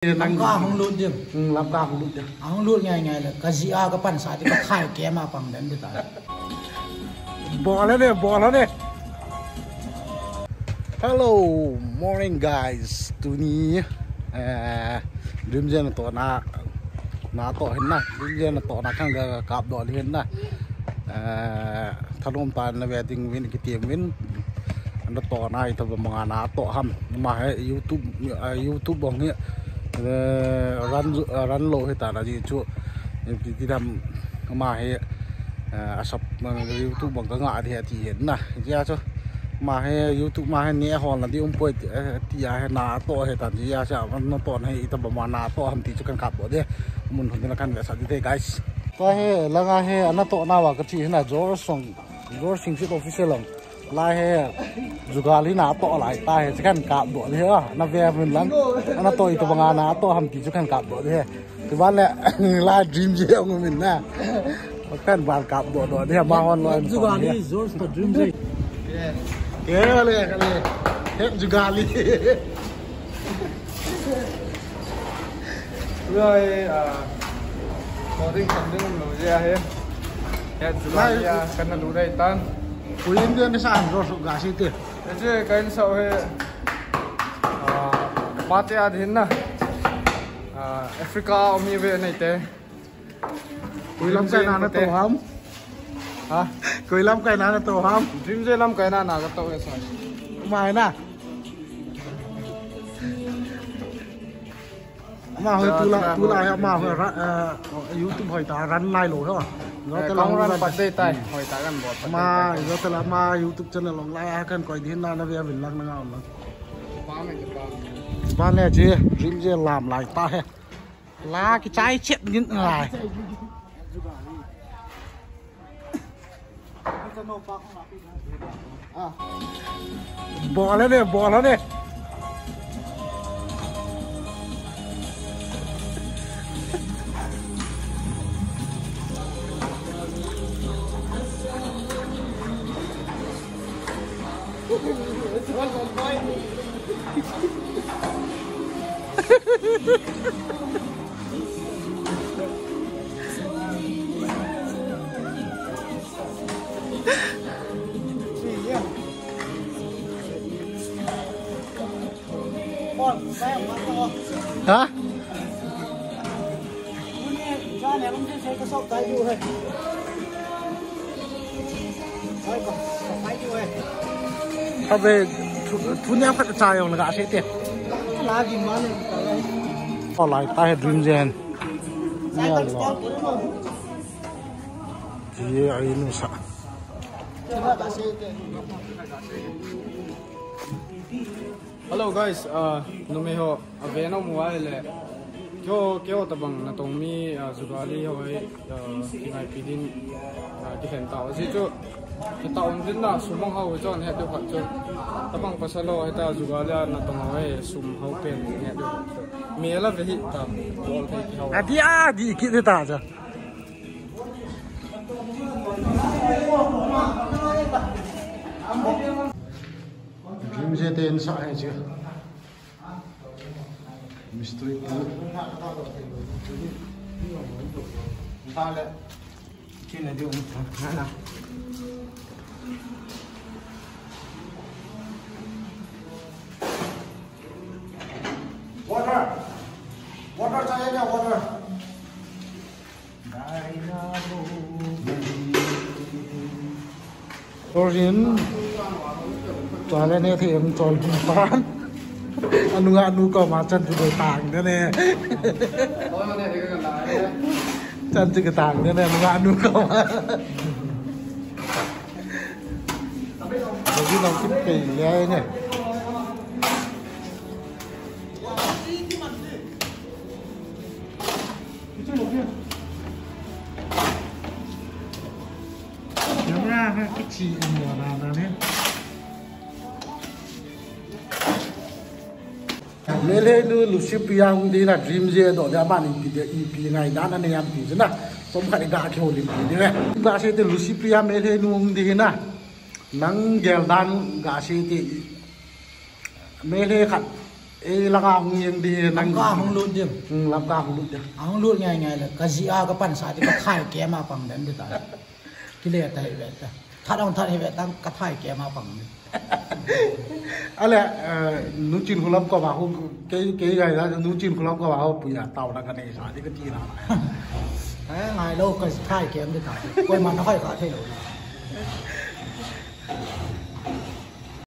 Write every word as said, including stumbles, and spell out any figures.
Lamka hung lut ding. Hmm, Lamka hung lut ding. Hung lut ngai ngai le, ka ji a ka pansa ti ka khai ke ma pang den di ta. Bol le, bol le. Hello, morning guys. Tuni, eh, Dream J natohna, natoh hin na. Dream J natohna khang ka kap doh hin na. Eh, thalom tah in na ve ding uvin kitem uvin. Natohna itobang a natoh ham. Ama hi YouTube, eh, YouTube bang hi, eh, run, eh, run lou hi ta na ji chu. Eh, ti, ti dam ama hi, eh, asap, eh, YouTube bang ka ngah di ati hin na. Ji a chu. Ama hi YouTube ma hi neh hol na di um poi ti, eh, ti a hi natoh hi ta ji a chu. Natohna hi itobang a natoh ham ti chu kan kap doh di. Mun hun na kan ve sa di te guys. Tua hi langa hi natohna va ka thi hi na Jorsing. Jorsing Street Official lang. Lai hi, jugali natoh lai ta hi, chikan kap doh le ha, na ve min lang. Natoh itobang a natoh ham ti chikan kap doh le. Ti ban le, lai Dream J ong min na. Kan ban kap doh doh le, ma hon lo. Jugali, George to Dream J. Ke le, ke le. He jugali. Tua hi, ah, clothing khen ding um lou jeh ahi. He chu lai, lai a kan na lut dai tan. Koi in dia ni sa an ro su ga si te. Hiche ka insah u hi, ah, pate a din na. Ah, Africa a um hi ve nei te. Koi lamkai na natoh ham? Ha? Koi lamkai na natoh ham? Dream J lamkai na na katoh e sa. Mai na. Ama hoi tu la, tu la, ama hoi ra, eh, YouTube hoi ta run lai lou ho. Yo, eh, ta kong long run run pat dei tai, hoi ta kan bol pat. Ama, dei tai. Yo, ta la, ama YouTube channel long lai a kan koi din na, na ve vin lang na ngam lang. Pa me pa. Pa ne ji, Dream J lam lai ta he. La kichai chet din lai. Bol le, bol le. Ha? Abe, thu, thu niam khat cha jong la ga se te. Aw lai ta he Dream J. Nia lo. Ji ai nu sa. Hello guys, uh, numei ho, ave nom uva ahile. Keiho, keiho tabang natong mi, uh, jugali ho hi, uh, kingaipi din, uh, kikhen tau. Ajeh chu, kitaon din na, sum ahung hao hi chun het diu khat chu. Tabang pasal ho, hita jugali a natong ho hi, sum hao pen het diu khat chu. Mel a ve hita, bol thei kihao. Adi, adi, kit hita chu. Dream J te in sa hai che. Mystery tu. Sa le. Kina di um na na. Water. Water chahiye kya? Water. Korean chale ne the em chol pan. Anu anu ko ma chan chu tang de ne. Chan chu tang de ne, anu anu ko ma. Korean lo kit pe le ne. Camera ha kichi mo na na ne. Melhei nu Lucipriya hung di na Dream J doh dia ban ipi de ipi ngai dan anei am ti na. Som khat i ga kihoulim pi di le. Ga sei te Lucipriya Melhei nu hung di na. Nang gel dan ga sei te Melhei khat. Ei, langa hung jeng ding, nang Lamka hung lut ding. Hmm, Lamka hung lut ding. Ahung lut ngai ngai le, ka ji a ka pansa ding, ka thai kem a pang den ding ta. Kile ta hi ve ta. That hung that hi ve ta, ka thai kem a pang ding. Ale, eh, Nu Chinkholam koma hung, kei, kei ngai la, Nu Chinkholam koma hung pui a, taona ka nei sa ding ka ti na. Eh, ngai lou, ka thai kem ding ta. Koima na hoi kha thei lou.